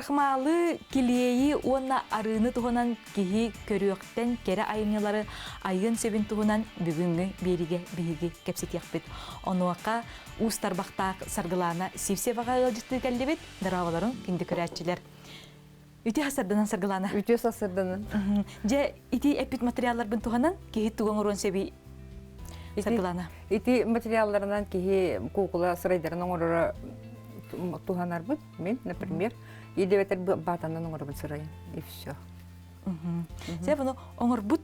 Крахмалы, килиэйи уонна арыыны туһунан киһи көрүөхтэн кэрэ айымньылары айыан сөбүн туһунан бүгүҥҥү биэриигэ биһиги кэпсэтиэхпит. Онуоха уус тарбахтаах Саргылаана Сивцеваҕа ыалдьыттыы кэллибит. Дорооболорун, күндү көрөөччүлэр. Үтүө сарданан Саргылаана. Үтүө сарданан. Дьэ, ити эппит материалларбын туһанан киһи тугу оҥоруон сөбүй Саргылаана? Ити материалларынан киһи куукула сырайдарын оҥороро туһанарбыт. Мин, например, идэбэтэр баатанан оҥоробун сырайын. И все. Сэ бұны оҥорбут,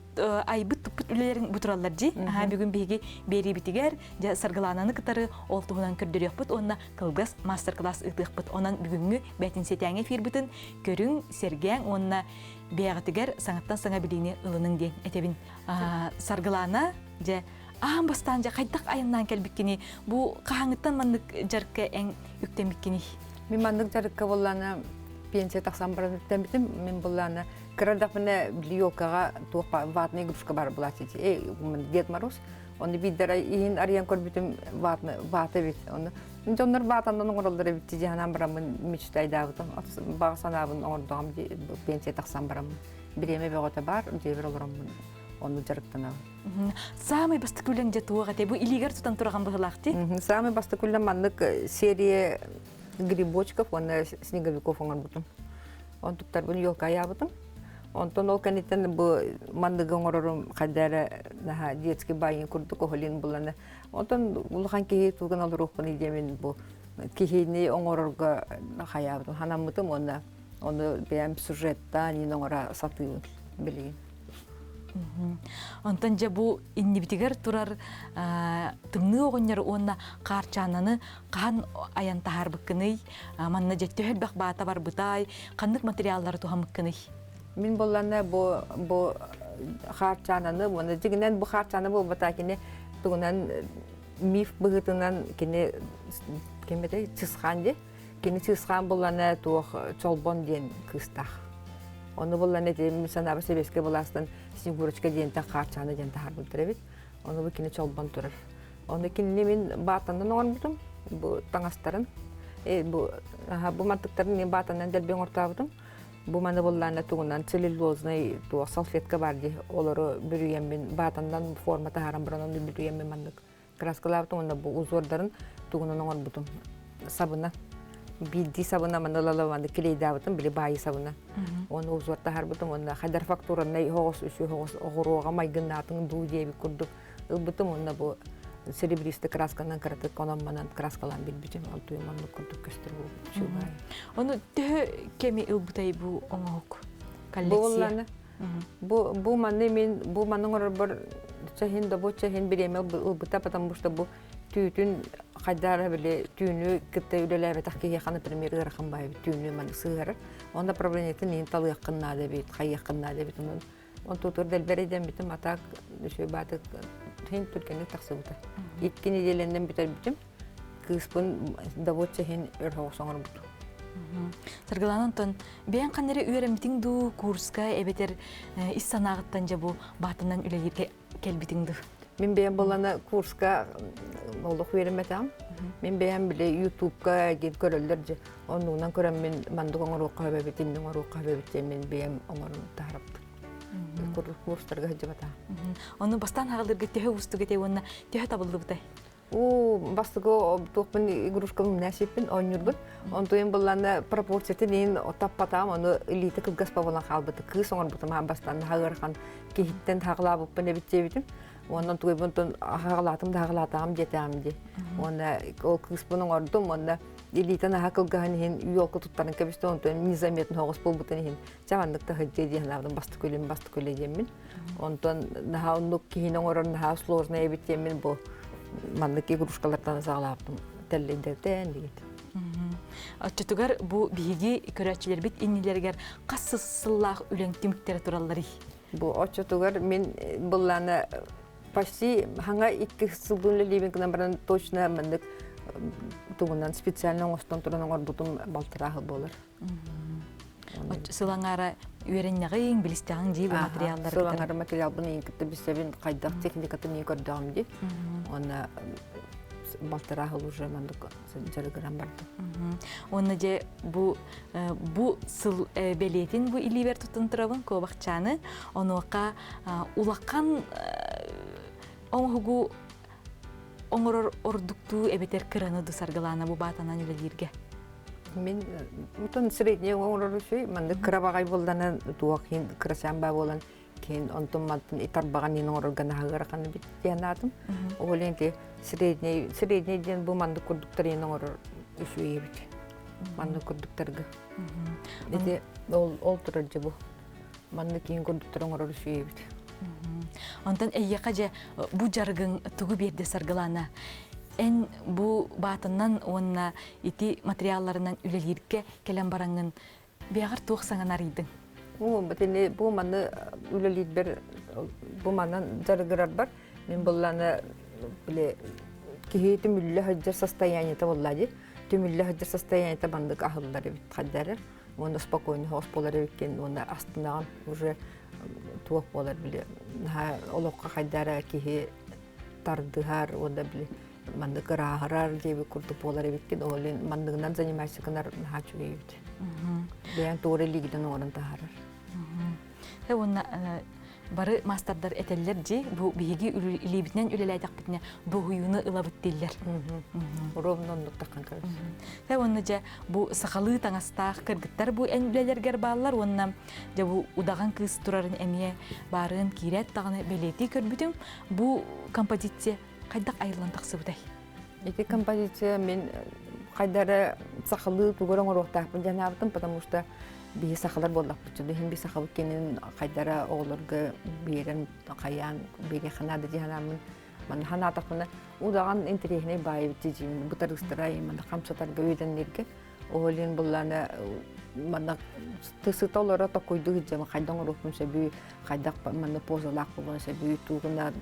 айбыт туппут үлэлэрин бутураллар дии. Аха бүгүн биһиги биэриибитигэр дьэ Саргылаананы кытары ол туһунан көрдөрүөхпүт уонна кылгас мастер-класс ыытыахпыт. Онон бүгүҥҥү бээтинсэтээҥи эфирбытын көрүҥ, сэргээҥ уонна бэйэҕитигэр саҥаттан саҥа билиини ылыныҥ диэн этэбин. Саргылаана дьэ аан бастаан дьэ хайдах айаннаан кэлбиккиний? Бу хаһааҥҥыттан маннык дьарыкка эн үктэммиккиний? Мин маннык дьарыкка буоллаана пенсия тахсан баран үктэммитим. Мин буоллаана кыра эрдэхпинэ елкаҕа туох ватная игрушка бар булааччы Дед Мороз. Оны биирдэр иһин арыйан көрбүтүм вата эбит. Оны дьоннор ватанан оҥороллор эбит дии санаан бараммын мечтайдаабытым. Баҕа санаабын оҥордоҕум пенсия тахсан бараммын. Бириэмэ бөҕөтө баар, дьиэбэр олороммун онну дьарыктанабын. Саамай бастакы үлэҥ дьэ туох этэй? Бу илиигэр тутан тураҕан быһылаах дии? Саамай бастакы үлэм маннык серия грибочков уонна снеговиков оҥорбутум. Онтуктарбын елка айаабытым. Онтон ол кэнниттэн бу манныгы оҥорорум хайда эрэ наһаа детский байын курдук оһолин буланы. Онтон улахан киһи тугун олоруохпун диэмин бу киһини оҥорорго хайаабытым, ханаммытым уонна ону бэйэм сюжеттаан иин оҥоро сатыыбын билигин. Онтон дьэ бу иннибитигэр турар тымныы оҕонньору уонна хаарчаананы хаһан айан таһаарбыккыный? Манна дьэ төһө элбэх баата барбытай? Ханнык материаллары туһаммыккыный? Мин болланна бу бу хаарчаананы уонна дьиҥинэн бу хаарчаана буолбата кини тугунан миф быһыытынан кини ким этэй Чысхаан дии Кини чыысхаан буллана туох Чолбон диэн кыыстаах. Ону буллана ити мин санаабар сэбиэскэй былаастан Снегурочка диэнтэн Хаарчаана диэн таһаарбыттар эбит. Ону бу кини Чолбон турар. Ону кинини мин баатанан оҥорбутум бу таҥастарын. Э, бу аха, бу мантыктарын мин баатанан дэлби оҥортообутум. Бу маны буллаана тугунан целлюлозный туох салфетка бар дии олору бүрүйэммин баатанан форма таһааран баран ону бүрүйэммин маннык Краскалаабытым уонна бу узордарын тугунан оҥорбутум. Сабына. Биирдии сабына маны ылала маны клейдаабытым, били баайы сабына. Уонна узор таһарбытым уонна хайдар фактураннай оҕус үсү оҕус оҕуруоҕа майгыннаатын дуу диэбит курдук ылбытым уонна бу серебристый красканан кыратык онон-манан краскалаан билбитим. Ол туйум оннук курдук көстөр бу Ону төһө кэми ылбытай бу оҥоһук коллекция? Бу бу маны мин бу маны оҥорорбор чэһин да бу чэһин бириэмэ ылбыта, потому что бу түүтүн хайдара били түүнү кытта үлэлээбэтэх киһиэхэ, например, ыарахан баайбыт түүнү маны сыһыарар. Онно направлениетын иһин талыаххын наада эбит, хайыаххын наада эбит. Онон он тутур дэлбэрийдэммитим, а так үчүгэй баатык хин түргэнник тахсыбыта. Икки неделянан бүтэрбитим. Кыыспын довод чэһин өр соҕус оҥорбутум. Саргылаана онтон бэйэҥ ханна эрэ үөрэммитиҥ дуу, курска эбэтэр ис санааҕыттан дьэ бу баатынан үлэлииргэ кэлбитиҥ дуу? Мин бэйэм буоллана курска олох үөрэммэтэҕим. Мин бэйэм били Ютубка диэн көрөллөр дьэ. Оннугунан көрөн мин мандык оҥоруохха сөп эбит, инник оҥоруохха сөп эбит диэн мин бэйэм оҥорон таһарабыт. Курстарга сылдьыбатаҕым. Ону бастаан хаалырга төһө уустук этэй уонна төһө табыллыбытай? Уу, бастакы туохпун игрушкабын минээсиппин оонньуурбун. Онтуйун буллана пропорциятын иһин таппатаҕым, ону илиитэ кылгас буолан хаалбыта. Кыыс оҥорбутум аан бастаан наһаа ыарахан киһиттэн хаҕылаабыппын эбит диэбитим. Уонна тугуйбун хаҕылаатым да хаҕылаатаҕым диэтэҕим дии. Уонна ол кыыспын оҥордум, уонна илиитэ наһаа кылгаһын иһин елка туттаран кэбистим, онтон незаметно соҕус буолбутун иһин чэ маннык да сылдьыа дии санаабытым, бастакы үлэм бастакы үлэ диэммин. Онтон наһаа оннук киһини оҥорор наһаа сложный эбит диэммин бу маннык игрушкалартан саҕалаабытым тэллэйдэртэн диэбит. Оччотугар бу биһиги көрөөччүлэрбит иннилэригэр хас сыллаах үлэҥ түмүктэрэ туралларый? Бу оччотугар мин быллаана почти хаҥа икки сылбын үлэлиибин гынан баран точно маннык тугунан специально оҥостон туран оҥорбутум балтараа буолар. Сыл аҥаара үөрэннэҕиҥ, билистэҕиҥ дии бу материаллары Сыл аҥаара материалбын иин кытта билсэбин, хайдах техникатын иин көрдөҕүм дии. Уонна балтараа сыл уже маннык дьарыгыран бардым. Уонна дьэ бу бу сыл бэлиэтин бу илиибэр тутан турабын куобахчааны. Онуоха улахан оҥоһугу оҥорор ордуктуу эбэтэр кыраны ду саргылаана бу баатанан үлэлииргэ. Мин утон средний оҥорор үчүй маннык кыра баҕай буоллана туох иһин кырачаан баа буолан киһин онтон мантан итарбаҕан иһин оҥорорго наһаа ыарахан эбит диэн аатым. Ол иһин ити средний средний диэн бу маннык курдуктар иһин оҥорор үчүгэй эбит. Маннык курдуктарга. Ити ол ол турар дьэ бу. Маннык иһин курдуктар оҥорор үчүгэй эбит. Онтон эйиэхэ дьэ бу дьарыгыҥ тугу биэрдэ Саргылаана? Эн бу баатынан уонна ити материалларынан үлэлииргэ кэлэн бараҥҥын бэҕэр туох саҥаны арыйдыҥ? Бу бу маны үлэлиирбэр бу манан дьарыгырарбар мин булланы били киһи түмүллэ сылдьар состояниета буолла дии. Түмүллэ сылдьар состояниета маннык аһыллар эбит хаддары. Уонна спокойно соҕус буолар эбиккин уонна астынаҕын уже туох буолар били наһаа олоххо хайдара киһи тардыһар уонна били маннык ырааһырар диэбит курдук буолар эбиккин ол иһин манныгынан занимайся гынар наһаа үчүгэй эбит бэйэҥ туора илиигинэн оҥорон таһаарар. Уонна бары маастардар этэллэр дии бу биһиги илиибитинэн үлэлээтэхпитинэ дуоһуйууну ылабыт дииллэр. Ровно оннук таххан көрөс. Уонна дьэ бу сахалыы таҥастаах кыргыттар бу эн үлэлэргэр бааллар уонна дьэ бу удаҕан кыыс турарын эмиэ баарыан киирээт даҕаны бэлиэтии көрбүтүм. Бу композиция хайдах айыллан тахсыбытай? Ити композиция мин хайдары сахалыы тугу оҥоруохтаахпын диэн потому что биһи сахалар буоллахпыт иһин би сахабыт кинин хайдара оҕолорго биэрэн хайаан биэриэххэ наада дии санааммын манна санаатахпына удаҕан интэриэһинэй баайыбыт дьиин бытарыыстара манна хамсатарга үөдэнниргэ Ол иһин буллаана манна сыта олоро токуйдуу сылдьабын хайдах оҥоруохпун сөбүй, хайдах манна позалаах буолуон сөбүй, тугуна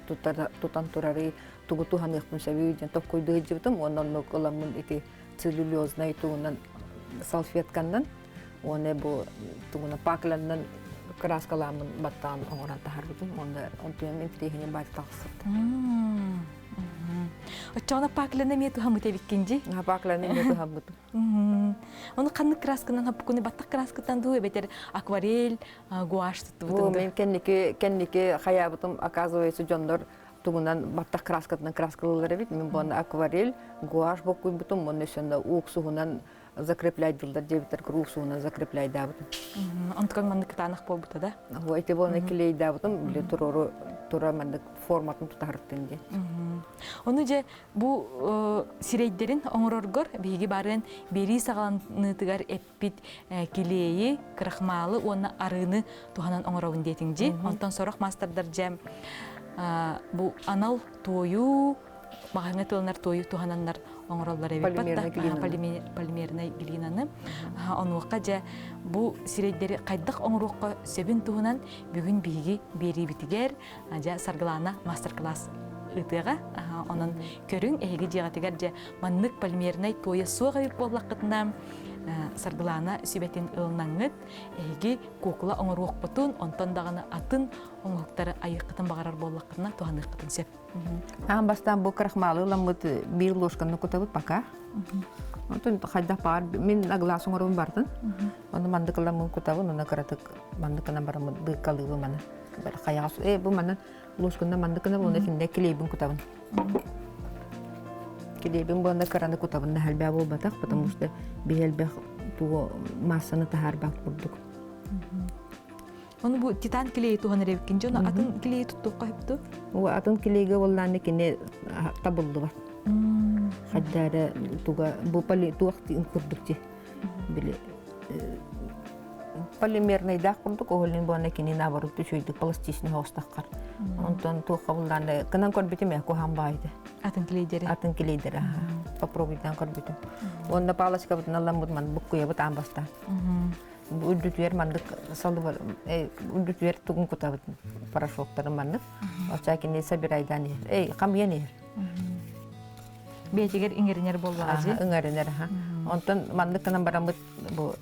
тутан турарый, тугу туһаныахпын сөбүй диэн токуйдуу сылдьыбытым уонна оннук ыламмын ити целлюлезнай тугунан салфетканнан уонна бу тугуна пакляннан кырааскалааммын баттаан оҥорон таһаарбытым уонна онтуйам интэриэһинэй баайда тахсыбыт. Оччоҕуна пакланы эмиэ туһаммыт эбиккин дии? Пакланы эмиэ туһаммыт. Ону ханнык красканан хаппыккыны баттах краскаттан дуу эбэтэр акварель, гуашь туттубутун Мен кэнники кэнники хайаабытым оказывается дьоннор тугунан баттах краскатынан краскалыылар эбит. Мин буонна акварель, гуашь боккуйбутум, уонна өссө уксуһунан закрепляйдылар диэбиттэр уксуһунан закрепляйдаабытым. Онтукаҥ маннык кытаанах буолбута да? Ити буолна клейдаабытым, били туруору тура маннык форматын тутаһарыттын диэн. Ону дьэ бу сирэйдэрин оҥороргор биһиги барыан биэрии саҕаланыытыгар эппит килиэйи, крахмалы уонна арыыны туһанан оҥоробун диэтиҥ дии. Онтон сорох маастардар дьэ бу анал туойуу маҕаһыҥҥа тылынар туойу туһананнар оҥороллор эбит. Полимернай глинаны. Онуоха дьэ бу сирэйдэри хайдах оҥоруохха сөбүн туһунан бүгүн биһиги биэриибитигэр дьэ Саргылаана мастер-класс ыытыаҕа. Онон көрүҥ, эһиги дьиэҕитигэр дьэ маннык полимернай туойа суох эбит буоллаххытына Саргылаана сүбэтин ылынаҥҥыт, эһиги куукула оҥоруохпутун, онтон даҕаны атын оҥоһуктары айыаххытын баҕарар буоллаххытына туһаныаххытын сөп. Аан бастаан бу крахмалы ыламмыт биир ложканы кутабыт пока. Онтон хайдах баар мин аглаас оҥоробун бартын. Ону маннык ыламмын кутабын, онно кыратык маннык гынан бараммын быыккалыыбын маны. Хайаҕас э бу манан ложканан маннык гынабын уонна итиннэ килиэйбин кутабын. Килиэйбин буонна кыраны кутабын наһаа буолбатах, потому что биһи элбэх тугу массаны таһаарбат курдук. Ону бу титан клейи туһанар эбиккин дьоно атын клейи туттуохха сөптө? Уу атын клейгэ буоллааны кини табыллыбат. Хайдара туга бу поли туох курдук ти били полимернайдаах курдук оһолин буонна кини наоборот үчүгүйдүк пластичный хоостаххар. Онтон туохха буллааны кынан көрбүтүм ээ куһаан баайды. Атын клейдери. Атын клейдери попробуйдан көрбүтүм. Уонна палочкабытын аламмыт ман буккуйабыт аан бастаан. Үрдүтүгэр маннык салыбар үрдүтүгэр тугун кутабыт порошоктарын маннык. Оча кини собирайдан иһэр. Эй, хамыйан иһэр. Бэйэтигэр иҥэринэр буоллаҕа дии. Иҥэринэр аха. Онтон маннык гынан бараммыт бу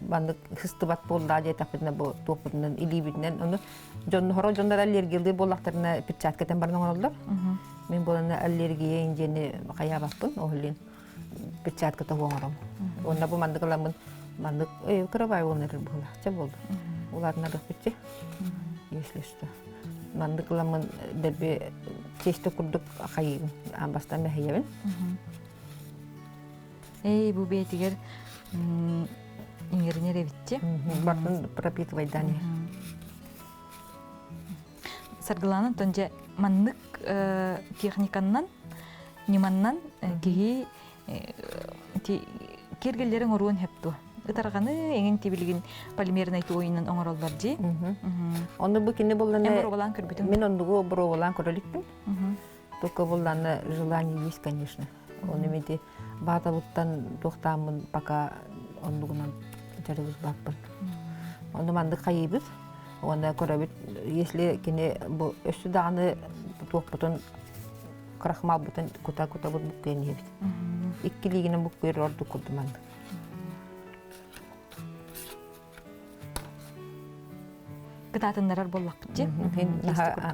Маннык сыстыбат буоллаа диэтэхпитинэ бу туохпутунан илиибитинэн ону дьон хоро дьоннор аллергиялыыр буоллахтарына перчаткатан баран оҥороллор. Мин буолана аллергия индиэни хайаабаппын ол иһин перчатката оҥором. Уонна бу маннык ыламмын маннык кырабай уонна быһыылаах чэ буолду. Улаатынарыахпытчы если что. Маннык ыламмын дэлби чиэстэ курдук хайыыбын аан бастаан мэһийэбин. Эй, бу бэйэтигэр иҥэринэр эбитчи. Бартын пропитывайдан Саргылаана онтон дьэ маннык техниканнан, ньыманнан киһи киэргэллэрин оруон сөп дуо? Ытарҕаны эҥин тибилигин полимернай туойунан оҥороллор дии. Онну бу кини булланы боруобалаан көрбүтүм. Мин оннугу боруобалаан көрө иликпин. Только булланы желание есть, конечно. Оны мити баатабыттан туохтааммын пока оннугунан дьарыгырбаппын. Ону маннык хайыыбыт. Уонна көрөбүт, если кини бу өссө даҕаны туохпутун крахмалбытын кута-кутабыт буккуйан иһэбит. Икки лиигинэн буккуйар ордук курдук маннык. Кытаатыннарар буоллахпыт дии.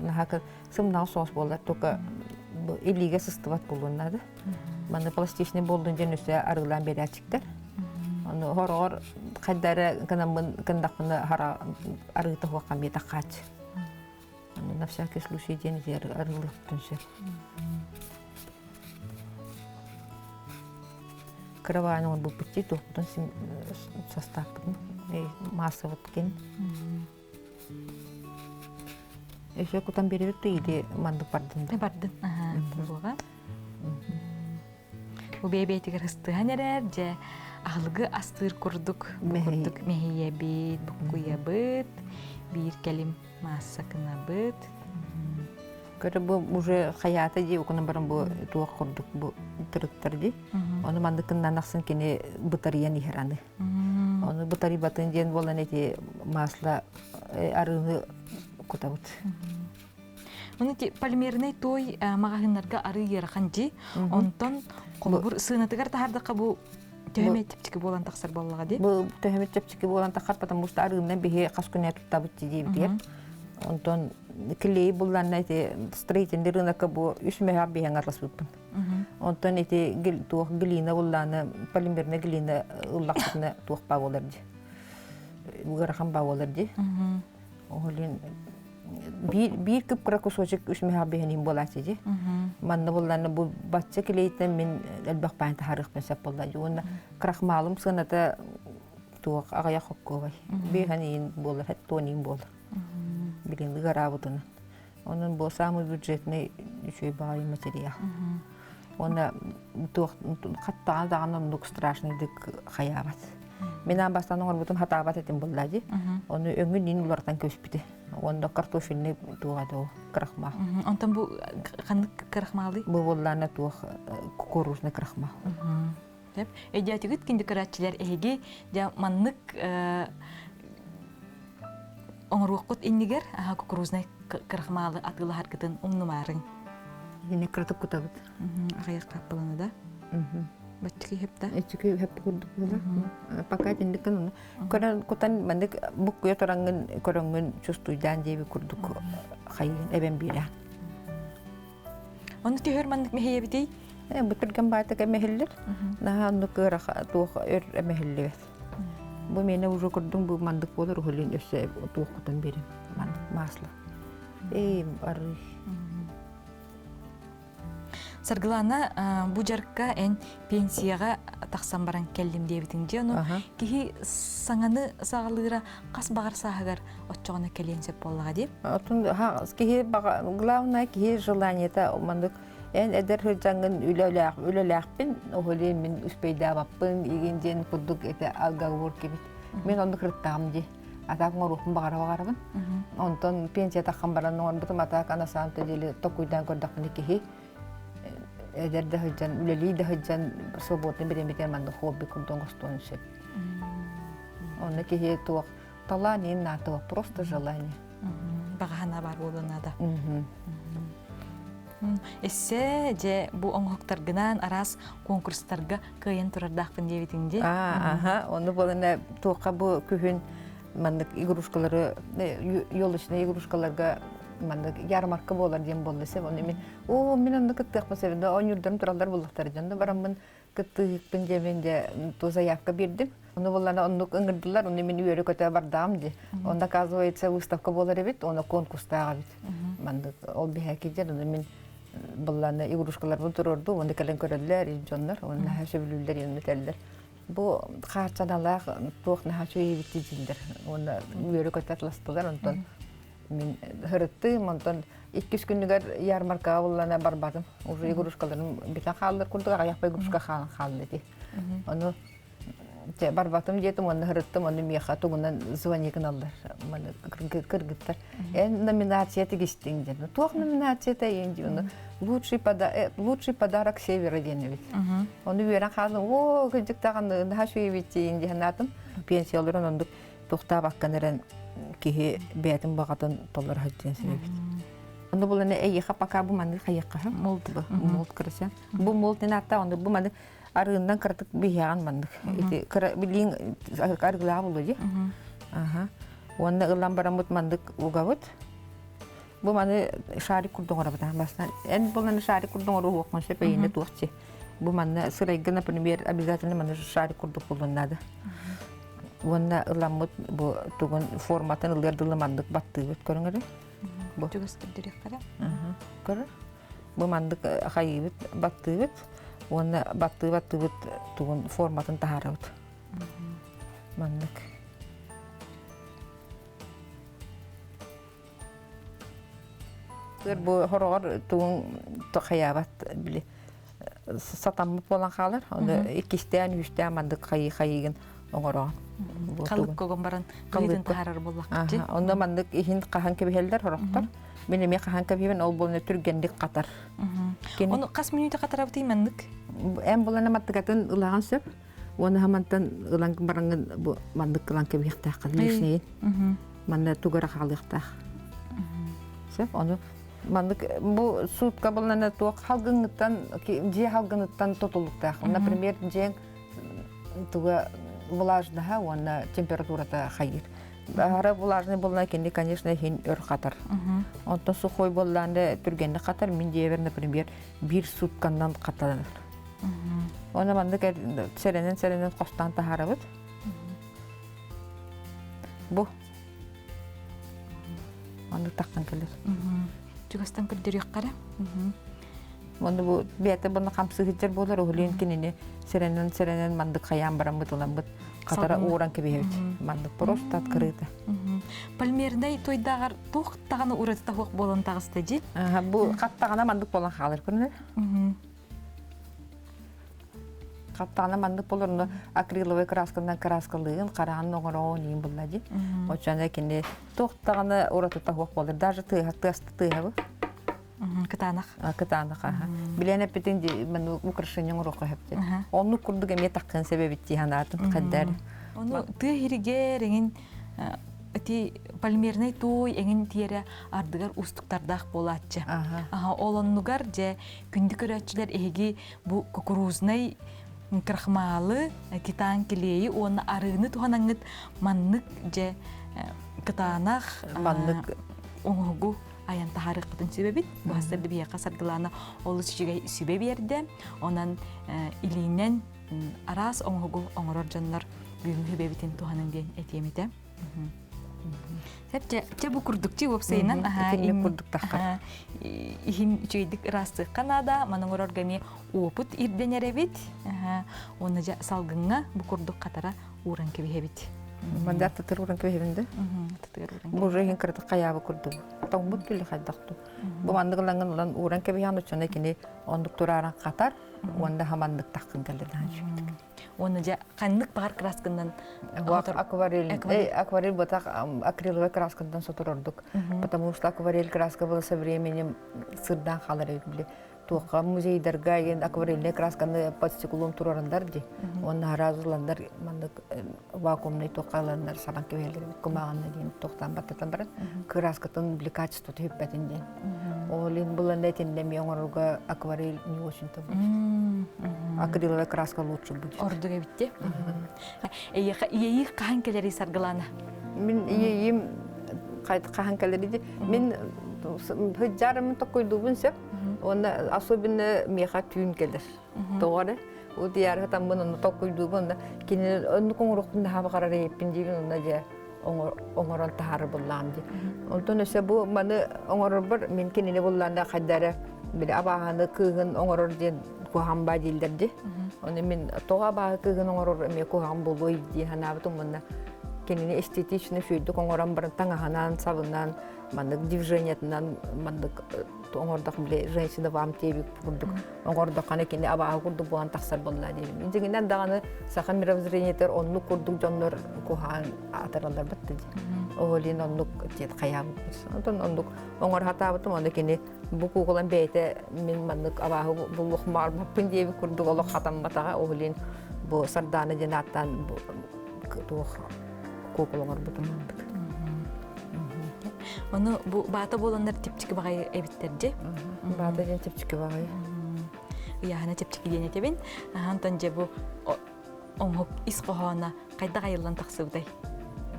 Наһаа сымнаҕас соус буоллар, только илиигэ сыстыбат буолуон наада. Манна пластичный буоллун диэн өссө арыылаан биэрээччиктэр. Ону хороҕор хайда эрэ гынаммын гындахпына хара арыыта хуоххам биэтэххаач. На всякий случай диэн ити арыылыахпытын сөп. Кыра оҥорбуппут дии туохпутун састааппытын маассабыткин. Өсө кутан биэрбит да или маннык бардын да? Бардын. Буолуоҕа. Бу бэйэ-бэйэтигэр ыстыһан эрэр, дьэ аһылыгы астыыр курдук, бу курдук мэһийэбит, буккуйабыт, биир кэлим маасса гынабыт. Көрө бу уже хайаата дии укунан баран бу туох курдук бу тырыттар дии. Ону маннык кыннан ахсын кини бытарыйан иһэр аны. Ону бытарыйбатын диэн буолан эти масло арыыны кутабыт. Оны полимерный той маҕаһыыннарга арыы ыарахан дии. Онтон холобур сыанатыгар таһардахха бу төһөмө чэпчэки буолан тахсар буоллаҕа дии. Бу төһөмө чэпчэки буолан тахсар, потому что арыыннан биһи хас күнэ туттабыт диэбитигэр. Онтон клей булланна ити строительный рынокка бу үс мөһөөх биһэн атласпыппын. Онтон ити туох глина буллааны полимерная глина ыллахпытына туох баа буолар дии. Ыарахан баа буолар дии. Ол биир биир кып-кыра кусочек үс мөһөөх биһэнин буолааччы дии. Манна буллааны бу бачча клейтен мин элбэх баан таһаарыахпын сөп буолла дии. Уонна крахмалым сыаната туох аҕыйах хоккуобай. Биэхэн иин буолар, туон иин буолар. Билин ыараабытынан. Онон бу самый бюджетный үчүгэй баҕайы материал. Уонна туох хаттаҕа даҕаны оннук страшныйдык хайаабат. Мин аан бастаан оҥорбутум хатаабат этим буолла дии. Ону өҥүн иин уларытан көспүтэ. Уонна картофельный туоҕа да крахмал. Онтон бу ханнык крахмалый? Бу буоллаана туох кукурузный крахмал. Деп. Өйдөөтүгүт күндү көрөөччүлэр эһиги дьэ маннык оҥоруоххут иннигэр кукурузнай крахмалы атыылаһаргытын умнумаарыҥ. Ини кыратык кутабыт. Аҕыйах хааппыланы да. Баччыки хэпта. Эчики хэп курдук буолар. Пока итинник ону көрөн кутан маннык буккуйа тураҥҥын көрөҥҥүн чувствуйдаан диэби курдук хайыын эбэн биэрэ. Ону төһөр маннык мэһийэбитий? Бу түргэн баайтык эмэһиллэр. Наһаа оннук ыараха туох өр эмэһиллибэт. Бу миэнэ уже курдук бу мандык буолар уһулин өссө туох кутан берин мандык масло. Эй, арый. Саргылана, бу дьарыкка эн пенсияҕа тахсан баран кэллим диэбитиҥ дии. Ону киһи саҥаны саҕалыыра хас баҕар сааһыгар оччоҕуна кэлиэн сөп буоллаҕа дии. Отун киһи главное киһи желаниета маннык эн эдэр сылдьаҥҥын үлэлээх үлэлээхпин уһулин мин успейдаабаппын игин диэн курдук это отговор кибит. Мин оннук ырыттаҕым дии. Атаак оҥоруохпун баҕара баҕарабын. Онтон пенсия таххан баран оҥорбутум атаак на самом-то деле токуйдаан көрдөхпүнэ киһи эдэр да сылдьан үлэлии да сылдьан свободный бириэмэтигэр маннык хобби курдук оҥостуон сөп. Онно киһи туох талаан иин наатыга просто желание. Баҕа санаа баар буолуон наада. Эссе же бу оҥоһуктаргынан араас конкурстарга кыайан турардаахпын диэбитиҥ дии. Аха, ону буолана туохха бу күһүн маннык игрушкалары елочные игрушкаларга маннык ярмарка буолар диэн буолла сеп ону мин оо мин онно кыттыахпын сөп да оонньуурдарым тураллар буллахтар дьонно бараммын кыттыыһыкпын диэмин дьэ ту заявка биэрдим ону буллана оннук ыҥырдылар ону мин үөрэ көтө бардаам ди онно оказывается выставка буолар эбит ону конкурстаах эбит маннык ол биһээки дьэн ону мин буллана игрушкаларбын туруорду уонна кэлэн көрөллөр дьоннор уонна наһаа сөбүлүүллэр инну этэллэр бу хаарчаналаах туох наһаа үчүгэй дииллэр уонна үөрэ көтө атластылар онтон мин һырыттым онтон иккис күнүгэр ярмаркаҕа буллана барбатым уже игрушкаларым бүтэн хааллар курдук аҕыйахпа игрушка хаалан хаалла ити ону Дьэ, барбатым диэтим уонна һырыттым, ону миэхэ тугунан звони гыналлар маны кыргыттар. Эн номинация тигистиҥ диэн. Туох номинацията иин диэн лучший, пода лучший подарок севера диэн эбит. Ону үөрэн хааллым, оо, кырдьык даҕаны наһаа үчүгэй диэн санаатым. Пенсияларын оннук туохтаабаккан эрэн киһи бэйэтин баҕатын толоро сылдьан эбит. Ону буланы эйиэхэ пока бу маны хайыахха Молт. Молт кыраса. Бу молт атта ону бу маны арыындан кыратык биһиэҕин маннык ити кыра билиин арыгылаах булу дии аха уонна ылан бараммыт маннык угабыт бу маны шарик курдук оҥоробут бастаан эн буланы шарик курдук оҥоруоххун сөп эйиэнэ туохчи бу манна сырайга например обязательно маны шарик курдук булун надо уонна ыламмыт бу тугун форматын ылыар дылы маннык баттыыбыт көрүҥ эрэ бу чугас көрдөрүөххэ көрөр Бу маннык хайыыбыт, баттыыбыт уонна баттыы-баттыыбыт тугун форматын таһаарабыт. Маннык. Бу хороҕор тугун хайаабат били сатаммыт буолан хаалар. Оны иккистээн, үстээн маннык хайыы хайыыгын оҥороон. Халык когон баран кылытын таһаарар буоллахчы. Онно маннык иһин хаһан кэбиһэллэр хорохтор. Мин эмиэ хаһан кэбиһэбин ол буолна түргэнник хатар. Ону хас мүнүүтэ хатарабытый маннык? Эн булана маттыгатын ылаҕын сөп. Уонна хамантан ылан бараҥын бу маннык ылан кэбиһиэхтээххин лишнейин. Манна тугара хаалыахтаах. Сөп. Ону маннык бу суутка булана туох халгыҥыттан дьиэ халгыныттан тутулуктаах. Например, дьиэҥ туга влажнаһа уонна температурата хайыр. Аһара влажный буолла кини, конечно, иһин өр хатар. Онтон сухой буоллаанда түргэнник хатар. Мин дьиэбэр, например, биир сутканнан хатанар. Оны маннык сэрэнэн-сэрэнэн хостаан таһаарабыт. Бу. Маннык таххан кэлэр. Чугастан көрдөрүөххэ эрэ. Уонна бу бэйэтэ буна хамсыһыдьар буолар уһулуйун кинини сэрэнэн-сэрэнэн мандык хайаан бараммыт ыламмыт хатара ууран кэбиһэбит. Мандык просто открыто. Полимернай туйдааҕар туох даҕаны уратыта суох буолан таҕыста дии. Бу хаттаҕына мандык буолан хаалар көрүнэр. Хаттаҕына маннык болор ону акриловай красканан краскалыын хараҕын оҥороон иин булла дии. Оччоно кини туох даҕаны уратыта суох буолар. Даже тыаһа тыаста тыаһабы. Кытаанах. Кытаанах аха. Билэн эппитин ди украшение оҥоруохха сөп Оннук курдук эмиэ таххын себебит дии санаатым хаддар. Ону тыа иһиригэр эҥин ити полимернай туой эҥин тиэрэ ардыгар уустуктардаах буолааччы. Аха ол оннугар дьэ күндү көрөөччүлэр эһиги бу кукурузнай крахмалы, китаан килиэйи уонна арыыны туһанаҥҥыт маннык дьэ кытаанах маннык оҥоһугу айан таһаарыахпытын сүбэбит. Бу сарды биһиэхэ Саргылаана олус үчүгэй сүбэ биэрдэ. Онон илиинэн араас оҥоһугу оҥорор дьоннор бүгүҥҥү сүбэбитин туһанын диэн этиэм этэ. Сеп чэ бу курдук чи уопсайынан итинник курдук таххар. Иһин үчүгэйдик ыраастыахха наада, маны оҥорорго эмиэ опыт ирдэнэр эбит. Уонна дьэ салгыҥҥа бу курдук хатара ууран кэбиһэбит. Манда тытыр ууран кэбиһэбин да? Бу уже иһин кыратык хайаабы курдук. Тоҥмут түлі хайдахту. Бу маннык ылаҥын ылан ууран кэбиһэн оччоно кини оннук турааран хатар, уонна хаманнык таххын кэллэ даһан Уонна дьэ ханнык баар красканан акварель акварель ботах акриловый краскандан сотор ордук потому что акварель краска была со временем сырдаан хаалар эбит туохха музейдарга ен акварельный красканы под стеклом турарандар ди уонна хараазыландар маннык вакуумный туоххаланнар сабан кэбиһэллэр кумааҕынна диэн туохтаан баттатан баран краскатын били качествота хүппэтин диэн ол Олин булан этинде оҥорорго акварель не очень-то будет. Акриловая краска лучше будет. Ордук эбитти. Эйиэхэ иэйии хаһан кэлэрий Саргылана? Мин иэйиим хаһан кэлэрий Мин сыдьаарымын токкуйдуубун сөп. Уонна особенно миэхэ түүн кэлэр. Тоҕо эрэ утуйаары сытаммын онно толкуйдуубун онно кинини оннук оҥоруохпун наһаа баҕарар эбиппин диибин онно дьэ оҥорон таһаарар буллаам дии. Онтон өссө бу маны оҥорорбор мин кинини буллаанда хайда эрэ били абааһыны кыыһын оҥорор диэн куһаҕан баа дииллэр дии. Ону мин тоҕо абааһы кыыһын оҥорор эмиэ куһаҕан буолуой дии санаабытым уонна кинини эстетично үчүгэйдик оҥорон баран таҥаһынан, сабынан, маннык движениетынан маннык оҥордох били женщина вам диэбит курдук оҥордоххуна кини абааһы курдук буолан тахсар буолла диэбин. Дьиҥинэн даҕаны саха мировоззрениетигэр оннук курдук дьоннор куһаҕан атыраллар батта дии. Оҕолин оннук диэт хайаабыппыт. Онтон оннук оҥор хатаабытым ону кини бу куукулан бэйэтэ мин маннык абааһы булуох маарбаппын диэбит курдук олох хатамматаҕа оҕолин бу Сардаана диэн ааттаан туох куукула оҥорбутум оннук. Ону бу баата буоланнар типчики баҕайы эбиттэр дьи. Баата диэн чэпчэки баҕайы. Ыйааһына чэпчэки диэн этэбин. Антон дьэ бу оҥоһук ис хоһооно хайдах айыллан тахсыбытай?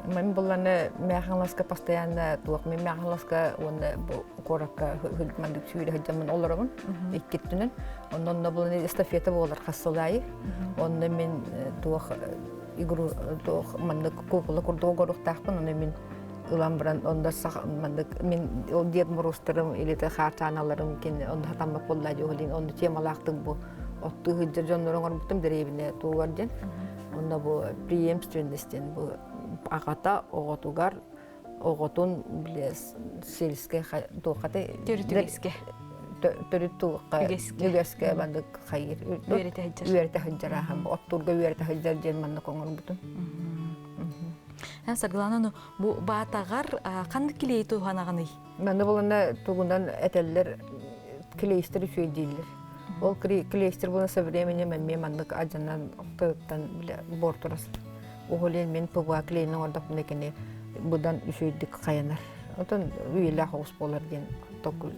Мен булланы Мяхаласка постоянно туох мен Мяхаласка уонна бу куоракка мандык сүүрэ сылдьаммын олоробун иккиттүнэн. Онно буланы эстафета буолар хассылайы. Онно мен туох игру туох маннык куукула курдук оҥоруохтаахпын ону мин ылан баран онно маннык мин ол Дед Морозтарым или хаарчааналарым кини онно хатаммат буолла дии онно темалаахтык бу оттуу сылдьар дьоннору оҥорбутум дэриэбинэ тугар диэн онно бу преемственность диэн бу аҕата оҕотугар оҕотун бile сельскэй туохаты төрүт төрүт туохха үгэскэ маннык хайыр үөрэтэ сылдьар ааһан оттуурга үөрэтэ сылдьар диэн маннык оҥорбутум. Саргылана бу баатаҕар ханнык килиэйи туһанаҕыный? Манна булана тугунан этэллэр клейстер үчүгэй дииллэр. Ол клейстер буолан со временем эмиэ маннык адьанан тыттан бортурас. Уһулен мин ПВА клейин оҥордохпуна кини быдан үчүгэйдик хайанар. Отон үйэлээх оҕус буолар диэн токуй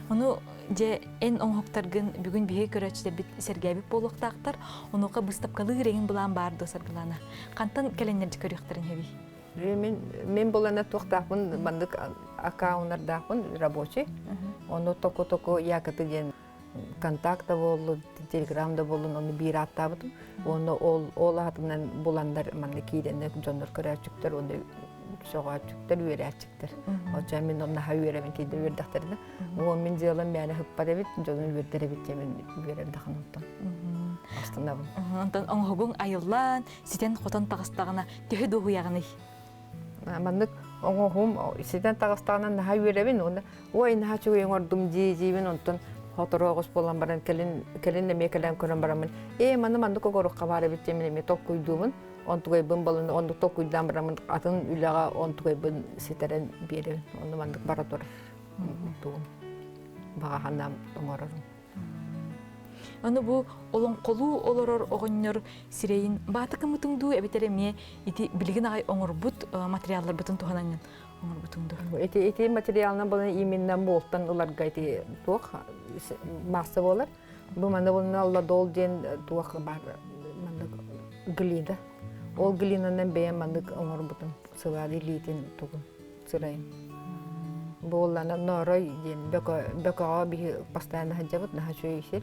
Ону дьэ эн оҥоһуктаргын бүгүн биһиги көрөөччүлэрбит сэргээбит буолуохтаахтар. Онуоха быыстапкалыы регин былаан баар дуо Саргылана? Хантан кэлэннэр көрүөхтэрин хэбий? Мен мен булана туохтаахпын маннык аккауннардаахпын рабочий. Ону току-току якоты диэн контакт да буоллун, телеграм да буоллун, ону биир ааттаабытым. Уонна ол ол аатынан буланнар манна киирэннэр дьоннор көрөөччүктэр, уонна сөҕөөччүктэр, үөрээччиктэр. Оччо мин наһаа үөрэбин киирдэ үөрдэхтэринэ. Уон мин дьыалам мээнэ ыппат эбит, дьонун үөрдэр эбит диэн мин үөрэр дахан онтон. Астынабын. Онтон оҥоһугуҥ айыллан, ситэн-хотон таҕыстаҕына төһө дуоһуйаҕыный? Маннык оҥоһум ситэн таҕыстаҕына наһаа үөрэбин уонна ой наһаа үчүгэй оҥордум дии диибин онтон хоторо оҕус буолан баран кэлин кэлин эмиэ кэлэн көрөн бараммын ээ маны маннык оҥоруохха баар эбит диэмин эмиэ толкуйдуубун онтугайбын балын оннук толкуйдаан бараммын атын үлэҕэ онтугайбын ситэрэн биэрэбин онно маннык бара турар тугум баҕа санаам оҥорорум. Аны бу олоҥхолуу олорор оҕонньор сирэйин баата кымытыҥ дуу эбэтэр эмиэ ити билигин аҕай оҥорбут материалларбытын туһанаҥҥын оҥорбутуҥ дуу? Ити ити материалынан буолан именно буолтан ыларга ити туох масса буолар. Бу манна буолна ладол диэн туох бар маннык глина. Ол глинанан бэйэм маннык оҥорбутум сылаал илиитин тугун сырайын. Буоллана Ноорой диэн бөкөҕө биһи постоянно сылдьабыт, наһаа үчүгэй сир.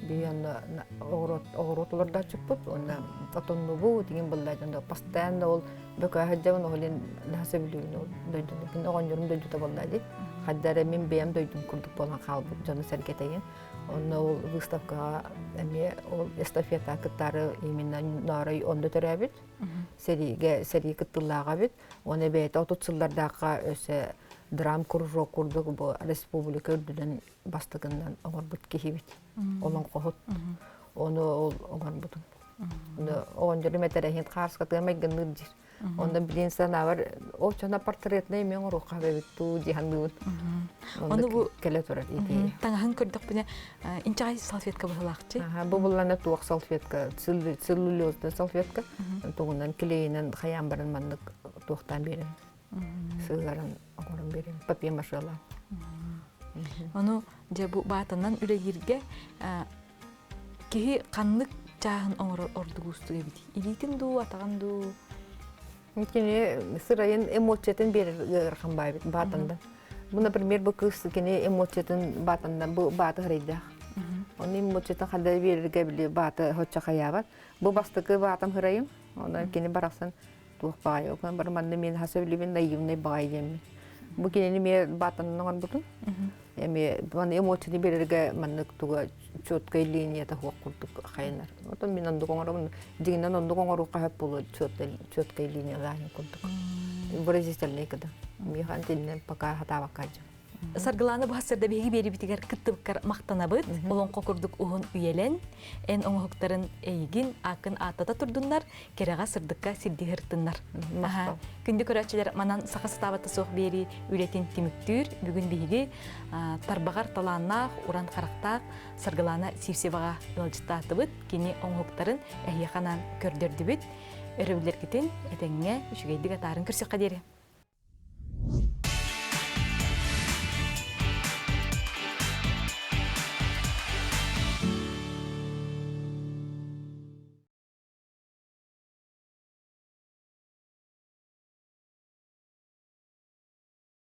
Биһи онно оҕуруот олордооччуппут, уонна отоннубут, игин булла дьон постоянно ол бөкөҕө сылдьабын, ол иһин наһаа сөбүлүүбүн ол дойдуну. Мин оҕонньорум дойдута буолла дии. Хайда эрэ мин бэйэм дойдум курдук буолан хаалбыт дьону сэргэтэйин. Онно ол выставкаҕа эмиэ ол эстафета кыттаары именно Ноорой онно төрөөбүт. Сэриигэ сэрии кыттыылааҕа эбит. Уонна бэйэтэ 30 сыллардаахха өссө драм кружок курдук бу республика үрдүнэн бастакынан оҥорбут киһибит. Олоҥхоһут. Ону ол оҥорбутум. Оҕонньорум этэрэһин хаарскатыга майгынныыр диир. Онно билин санаабар ол чона портретнай мен оҥоруохха эбит дуу дии саныыбын. Ону бу кэлэ турар идея. Таҥаһын көрдөхпүнэ инчэҕэй салфетка быһылаахчы. Бу буллана туох салфетка, целлюлезная салфетка. Тугунан клейинэн хайаан баран маннык туохтаан биэрэн. Сыыларын оҥорон биэрэн, папье-машела. Ону дьэ бу баатанан үлэлииргэ киһи ханнык чааһын оҥорор ордук уустук эбит? Илиитин дуу, атаҕын дуу? Кини сырайын эмоциятын биэрэр ыарахан баайбыт баатандан. Бу, например, бу кыыс кини эмоциятын баатандан бу бааты хырайдаах. Оны эмоциятын ханда биэрэргэ били бааты хоччо хайаабат. Бу бастакы баатам хырайым. Онон кини барахсан туох баай окон бар манна мен хаса билибин наивный баай диэммин. Бу кинини ме баатанан оҥорбутум. Эми маны эмоцияны биэрэргэ маннык туга четкая линията хуох курдук хайынар. Отон мин оннук оҥоробун. Дьиҥинэн оннук оҥоруохха сөп буолуо четкая линиялааһын курдук. Выразительный кыда. Миэхэ тилинэн пока хатаабакка Саргылаана бу сырда биһиги биэрибитигэр кыттыбыккар махтанабыт. Олоҥхо курдук уһун үйэлэн, эн оҥоһуктарын эйигин ааккын ааттата турдуннар, кэрэҕэ сырдыкка сирдиһыртыннар. Күндү көрөөччүлэр, манан саха сатаабата суох биэрии үлэтин түмүктүүр. Бүгүн биһиги тарбаҕар талааннаах, уран харахтаах Саргылаана Сивцеваҕа ыалдьыттаатыбыт. Кини оҥоһуктарын эһиэхэ анаан көрдөрдүбүт. Өрөбүллэргитин этэҥҥэ үчүгэйдик атаарын көрсөххө диэри.